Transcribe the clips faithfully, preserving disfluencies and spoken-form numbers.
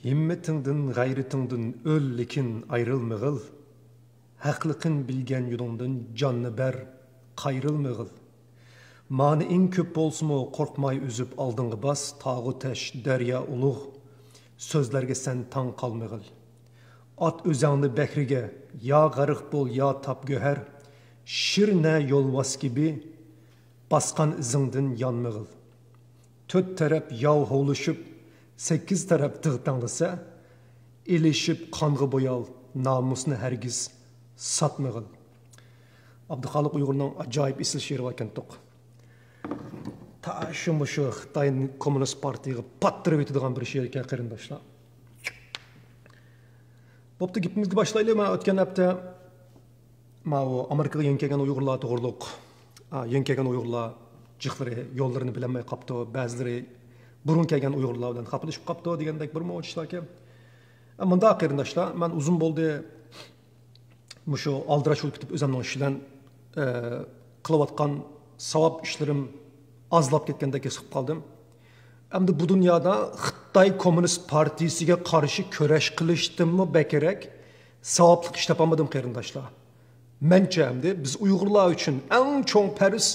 ھىممىتىڭدىن، غەيرىتىڭدىن ئۆل، لېكىن ئايرىلمىغىل. ھەقلىقىن بىلگەن يولۇڭدىن جاننى بەر، قايرىلمىغىل. مانىئىڭ كۆپ بولسىمۇ، قورقماي ئۈزۈپ ئالدىڭغا باس، تاغۇ تەش، دەريا ئۇلۇغ. سۆزلەرگە سەن تاڭ قالمىغىل. ئات ئۆزەڭنى بەھرىگە، يا غەرق بول، يا تاپ گۆھەر. شىرنە يولۋاس كىبى، باسقان ئىزىڭدىن يانمىغىل. تۆت تەرەپ ياۋ ھۇۋلىشىپ، سەككىز تەرەپ دىغ تەڭلىسە، ئېلىشىپ قانغا بويال، نامۇسنى ھەرگىز ساتمىغىل. ئابدۇخالىق ئۇيغۇرنىڭ ئاجايىپ ئېسىل شېئىرى باركەنتۇق. تا شۇ مۇشۇ خىتاي كوممۇنىست پارتىيىغا پاتتۇرۇپ ئېتىدىغان بىر شېئىركەن، قېرىنداشلار. بوپتۇ، گېپىمىزگە باشلايلى. مەن ئۆتكەن ھەپتە ماۋۇ ئامېرىكىغا يېڭى كەلگەن ئۇيغۇرلار توغرۇلۇق، ئا، يېڭى كەلگەن ئۇيغۇرلار جىقلىرى يوللىرىنى بىلەلمەي قاپتۇ، بەزىلىرى بۇرۇن كەلگەن ئۇيغۇرلار بىلەن خاپىلىشىپ قاپتۇ دېگەندەك بىر مۇنچە ئىشلاركەن. ئە، مۇنداق قېرىنداشلار، مەن ئۇزۇن بولدى مۇشۇ ئالدىراش بولۇپ كېتىپ ئۆزۈمنىڭ ئىش بىلەن، ئە، قىلىۋاتقان ساۋاب ئىشلىرىم ئازلاپ كەتكەندەك ھېس قىلىپ قالدىم. ئەمدى بۇ دۇنيادا خىتاي كوممۇنىست پارتىيىسىگە قارشى كۈرەش قىلىشتىنمۇ بەكرەك ساۋابلىق ئىش تاپالمىدىم، قېرىنداشلار. مەنچە ئەمدى بىز ئۇيغۇرلار ئۈچۈن ئەڭ چوڭ پەرز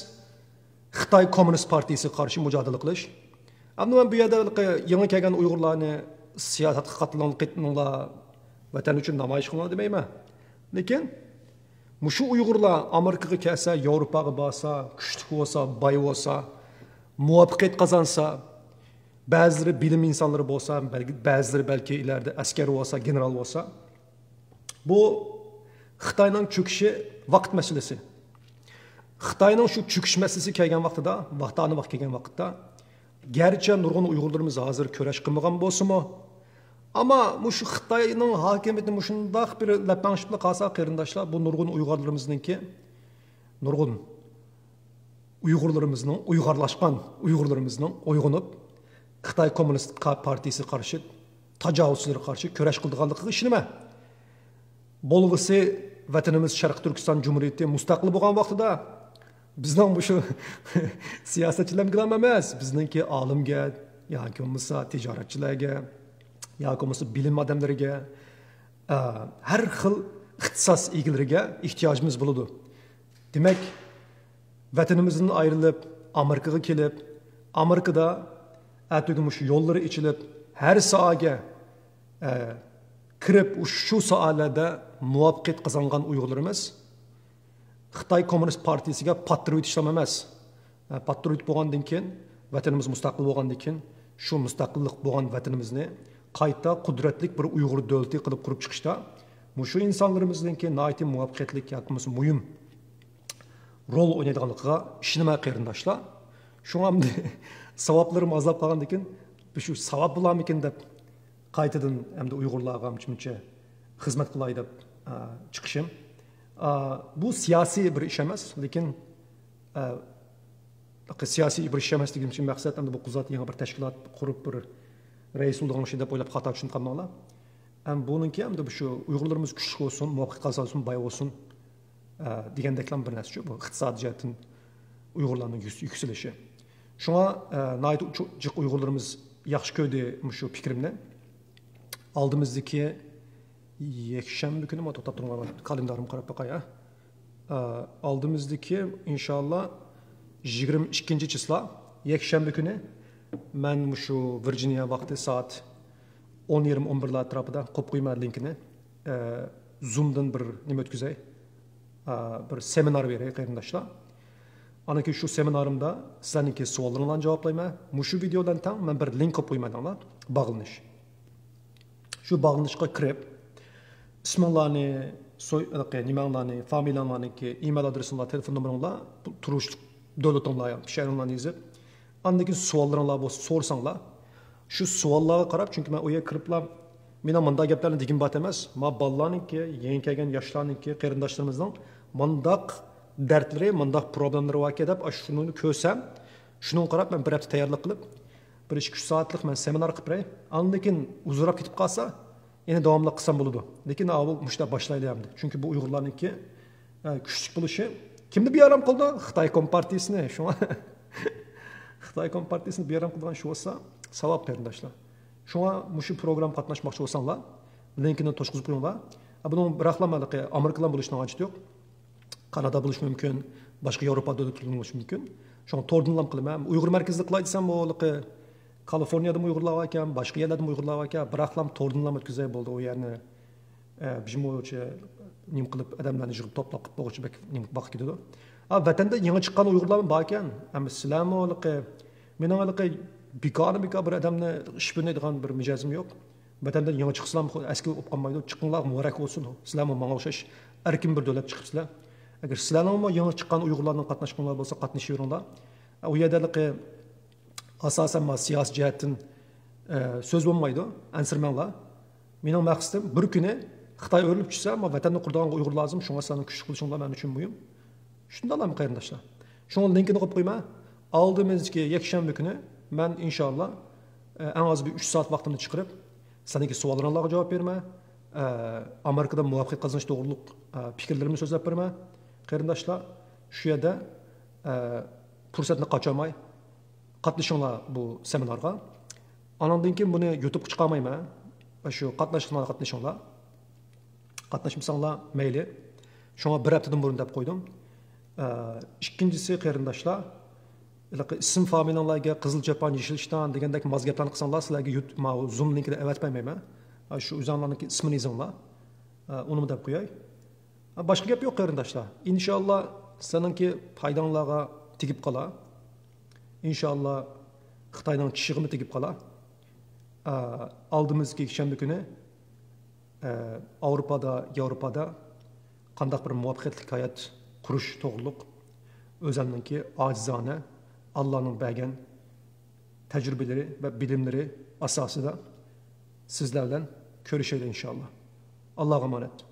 خىتاي كوممۇنىست پارتىيىسىگە قارشى مۇجادىلە قىلىش. ئەمدى مەن بۇ يەردە ھېلىقى يېڭى كەلگەن ئۇيغۇرلارنى سىياسەتكە قاتنىشىڭلار، ۋەتەن ئۈچۈن نامايىش قىلىڭلار دېمەيمەن. لېكىن مۇشۇ ئۇيغۇرلار ئامېرىكىغا كەلسە، ياۋروپاغا بارسا، كۈچلۈك بولسا، باي بولسا، مۇۋەپپەقىيەت قازانسا، بەزىلىرى بىلىم ئىنسانلىرى بولسا، بەلكى، بەزىلىرى بەلكى ئىلەردە ئەسكەر بولسا، گېنېرال بولسا، بۇ خىتاينىڭ چۆكۈشى ۋاقىت مەسىلىسى. خىتاينىڭ شۇ چۆكۈش مەسىلىسى كەلگەن ۋاقتىدا، ۋاقتانى ۋاق كەلگەن ۋاقىتتا، گەرچە نۇرغۇن ئۇيغۇرلىرىمىز ھازىر كۈرەش قىلمىغان بولسىمۇ، ئەمما مۇشۇ خىتاينىڭ ھاكىمىيىتى مۇشۇنداق بىر لەپەڭشىپلا قالسا، قېرىنداشلار، بۇ نۇرغۇن ئۇيغۇرلىرىمىزنىڭكى، نۇرغۇن ئۇيغۇرلىرىمىزنىڭ ئۇيغارلاشقان، ئۇيغۇرلىرىمىزنىڭ ئويغىنىپ، خىتاي كوممۇنىست قا-، پارتىيىسىغا قارشى، تاجاۋۇزچىلىرىغا قارشى كۈرەش قىلىدىغانلىقىغا ئىشىنىمەن. بولغۇسى ۋەتىنىمىز شەرقىي تۈركىستان جۇمھۇرىيىتى مۇستەقىل بولغان ۋاقتىدا بىزنىڭ مۇشۇ سىياسەتچىلەرگىلا ئەمەس، بىزنىڭكى ئالىمگە ياكى بولمىسا تىجارەتچىلەرگە ياكى بولمىسا بىلىم ئادەملىرىگە، ئە، ھەر خىل ئىختىساس ئىگىلىرىگە ئېھتىياجىمىز بولىدۇ. دېمەك، ۋەتىنىمىزدىن ئايرىلىپ، ئامېرىكىغا كېلىپ، ئامېرىكىدا ئەتىگۈن مۇشۇ يوللىرى ئېچىلىپ، ھەر ساھەگە، ئە، كىرىپ، شۇ ساھەلەردە مۇۋەپپەقىيەت قازانغان ئۇيغۇرلىرىمىز خىتاي كوممۇنىست پارتىيىسىگە پاتتۇرۇۋېتىشلام ئەمەس. ئە، پاتتۇرۇۋېتىپ بولغاندىن كېيىن، ۋەتىنىمىز مۇستەقىل بولغاندىن كېيىن، شۇ مۇستەقىللىق بولغان ۋەتىنىمىزنى قايتا قۇدرەتلىك بىر ئۇيغۇر دۆلىتى قىلىپ قۇرۇپ چىقىشتا مۇشۇ ئىنسانلىرىمىزنىڭكى ناھايىتى مۇۋەپپەقىيەتلىك ياكى بولمىسا مۇھىم رول ئوينايدىغانلىقىغا ئىشىنىمەن، قېرىنداشلار. شۇڭا ئەمدى ساۋابلىرىم ئازلاپ قالغاندىكىن، شۇ ساۋاب بولارمىكىن دەپ قايتىدىن ئەمدى ئۇيغۇرلارغا ئانچە-مۇنچە خىزمەت قىلاي دەپ، ئا، چىقىشىم. ئا، بۇ سىياسىي بىر ئىش ئەمەس، لېكىن، ئا، سىياسىي بىر ئىش ئەمەس دېگىنىم ئۈچۈن مەقسەت، ئەمدى بۇ قىزات يېڭى بىر تەشكىلات قۇرۇپ، بىر رەئىس بولىدىغان ئىش دەپ ئويلاپ خاتا چۈشىنىپ قالماڭلار. ئەم، بۇنىڭكى ئەمدى شۇ ئۇيغۇرلىرىمىز كۈچلۈك بولسۇن، مۇۋەپپەقىيەت قازانسۇن، باي بولسۇن، ئە، دېگەندەكلا بىر نەرسە شۇ. بۇ ئىقتىسادىي جەھەتتىن ئۇيغۇرلارنىڭ يۈكس-، يۈكسىلىشى. شۇڭا، ئە، ناھايىتى ئۇچۇ-، جىق ئۇيغۇرلىرىمىز ياخشى كۆردى مۇشۇ پىكرىمنى. ئالدىمىزدىكى يەكشەنبە كۈنىمۇ، توختاپ تۇرۇڭلار، كالېندارىمغا قاراپ باقاي، ھە. ئە، ئالدىمىزدىكى، ئىنشاللا، يىگىرمە ئىككىنچى چىسلا، يەكشەنبە كۈنى مەن مۇشۇ ۋىرجىنىيە ۋاقتى سائەت ئون يېرىم، ئون بىرلار ئەتراپىدا قويۇپ قويىمەن لىنكىنى. ئە، زۇمدىن بىر نېمە ئۆتكۈزەي، ئە، بىر سېمىنار بېرەي، قېرىنداشلار. ئاندىن كېيىن شۇ سېمىنارىمدا سىلەرنىڭكى سوئاللىرىڭلارنى جاۋابلايمەن. مۇشۇ ۋىدېئو بىلەن تەڭ مەن بىر لىنك قويۇپ قويىمەن دەڭلار، باغلىنىش. شۇ باغلىنىشقا كىرىپ، ئىسمىڭلارنى، سوي-، ھېلىقى نېمەڭلارنى، فامىلىيەڭلارنىڭكى، ئىمېيل ئادرېسىڭلار، تېلېفون نومۇرۇڭلار، تۇرۇشلۇق دۆلىتىڭلار، شەھىرىڭلارنى يېزىپ، ئاندىن كېيىن سوئاللىرىڭلار بولسا سورىساڭلار، شۇ سوئاللارغا قاراپ، چۈنكى مەن ئۇ يەرگە كىرىپلا، مېنىڭ مۇنداق گەپلەرنى دېگۈم بار ئەمەس، ما بالىلارنىڭكى، يېڭى كەلگەن ياشلارنىڭكى، قېرىنداشلىرىمىزنىڭ مۇنداق دەردلىرى، مۇنداق پروبلېمىلىرى باركەن دەپ، ئاشۇ شۇنى كۆرسەم، شۇنىڭغا قاراپ مەن بىر ھەپتە تەييارلىق قىلىپ، بىر ئىككى ئۈچ سائەتلىك مەن سېمىنار قىلىپ بېرەي. ئاندىن كېيىن ئۇزۇنراپ كېتىپ قالسا، يەنە داۋاملىق قىلسام بولىدۇ. لېكىن ئاۋۇ مۇشۇنداق باشلايلى ئەمدى. چۈنكى بۇ ئۇيغۇرلارنىڭكى، ئە، كۈچلۈك بولۇشى كىمنى بىئارام قىلىدۇ؟ خىتاي كومپارتىيىسىنى. شۇڭا خىتاي كومپارتىيىسىنى بىئارام قىلىدىغان شۇ بولسا، ساۋاب قېرىنداشلار. شۇڭا مۇشۇ پروگراممىغا قاتناشماقچى بولساڭلار، لىنكىنى توشقۇزۇپ قويۇڭلار. بۇنىڭ بىراقلا ھېلىقى ئامېرىكىلار بولۇشىنىڭ ھاجىتى يوق. كانادا بولۇشى مۇمكىن، باشقا ياۋروپا دۆلەتلىرىدىن بولۇشى مۇمكىن. شۇڭا توردىنلام قىلىمەن. ئۇيغۇر مەركەزلىك قىلاي دېسەم، بۇ ھېلىقى كالىفورنىيەدىمۇ ئۇيغۇرلار بار ئىكەن، باشقا يەرلەردىمۇ ئۇيغۇرلار بار ئىكەن، بىراقلام توردىنلام ئۆتكۈزەي بولدى ئۇ يەرنى. ئە، بىزمۇ نېمە قىلىپ ئادەملەرنى يىغىپ توپلاپ قىلىپ بولغۇچە بەك نېمە ۋاقىت كېتىدۇ. ھا، ۋەتەندە يېڭى چىققان ئۇيغۇرلارمۇ بار ئىكەن. ئەمما سىلەرمۇ ھېلىقى، مېنىڭ ھېلىقى بىكارنى بىكار بىر ئادەمنى ئىش بىلمەيدىغان بىر مىجەزىم يوق. ۋەتەندىن يېڭى چىقسىلام ئەسكى بولۇپ قالمايدۇ. چىقىڭلار، مۇبارەك بولسۇن. سىلەرمۇ ماڭا ئوخشاش ئەركىن بىر دۆلەت چىقىپسىلەر. ئەگەر سىلەرنىڭمۇ يېڭى چىققان ئۇيغۇرلاردىن قاتناشقۇڭلار بولسا، قاتنىشىۋېرىڭلار. ئۇ يەردە ھېلىقى ئاساسەن مانا سىياسىي جەھەتتىن، ئە، سۆز بولمايدۇ، ئەنسىرىمەڭلار. مېنىڭ مەقسىتىم، بىر كۈنى خىتاي ئۆرۈلۈپ چۈشسە، مانا ۋەتەننى قۇرىدىغانغا ئۇيغۇر لازىم، شۇڭا سىلەرنىڭ كۈچلۈك بولۇشۇڭلار مەن ئۈچۈن مۇھىم. شۇنداقلامۇ قېرىنداشلار؟ شۇڭا لىنكىنى قويۇپ قويما. ئالدىمىزدىكى يەكشەنبە كۈنى مەن ئىنشاللا، ئە، ئەڭ ئاز بىر ئۈچ سائەت ۋاقتىمنى چىقىرىپ، سېنىڭكى سوئاللىرىڭلارغا جاۋاب بېرىمەن. ئە، ئامېرىكىدا مۇۋەپپەقىيەت قازىنىش توغرۇلۇق، ئە، پىكىرلىرىمنى سۆزلەپ بېرىمەن. قېرىنداشلار، شۇ يەردە، ئە، پۇرسەتنى قاچۇرماي، قاتنىشىڭلار بۇ سېمىنارغا. ئانىڭدىن كېيىن بۇنى يۇتۇبقا چىقارمايمەن. شۇ قاتناشساڭلار قاتنىشىڭلار. قاتناشمىساڭلار مەيلى. شۇڭا بىر ھەپتىدىن بۇرۇن دەپ قويدۇم. ئە، ئىككىنچىسى، قېرىنداشلار، ھېلىقى ئىسىم فامىلەڭلارگە قىزىل چاپان، يېشىل ئىشتان دېگەندەك ماز گەپلەرنى قىلساڭلار، سىلەرگە يۇت-، ماۋۇ زۇم لىنكىنى ئەۋەتىپ بەرمەيمەن. ئە، شۇ ئۆزۈڭلارنىڭكى ئىسمىنى يېزىڭلار. ئە، ئۇنىمۇ دەپ قوياي. باشقا گەپ يوق، قېرىنداشلار. ئىنشاللا، سېنىڭكى پايداڭلارغا تېگىپ قالار. ئىنشاللا، خىتاينىڭ چىشىغىمۇ تېگىپ قالار. ئە، ئالدىمىزدىكى يەكشەنبە كۈنى، ئە، ئاۋروپادا، ياۋروپادا قانداق بىر مۇۋەپپەقىيەتلىك ھايات قۇرۇش توغرۇلۇق ئۆزۈمنىڭكى ئاجىزانە، ئاللانىڭ بەرگەن تەجرىبىلىرى ۋە بىلىملىرى ئاساسىدا سىزلەر بىلەن كۆرۈشەيلى ئىنشاللا. ئاللاغا ئامانەت.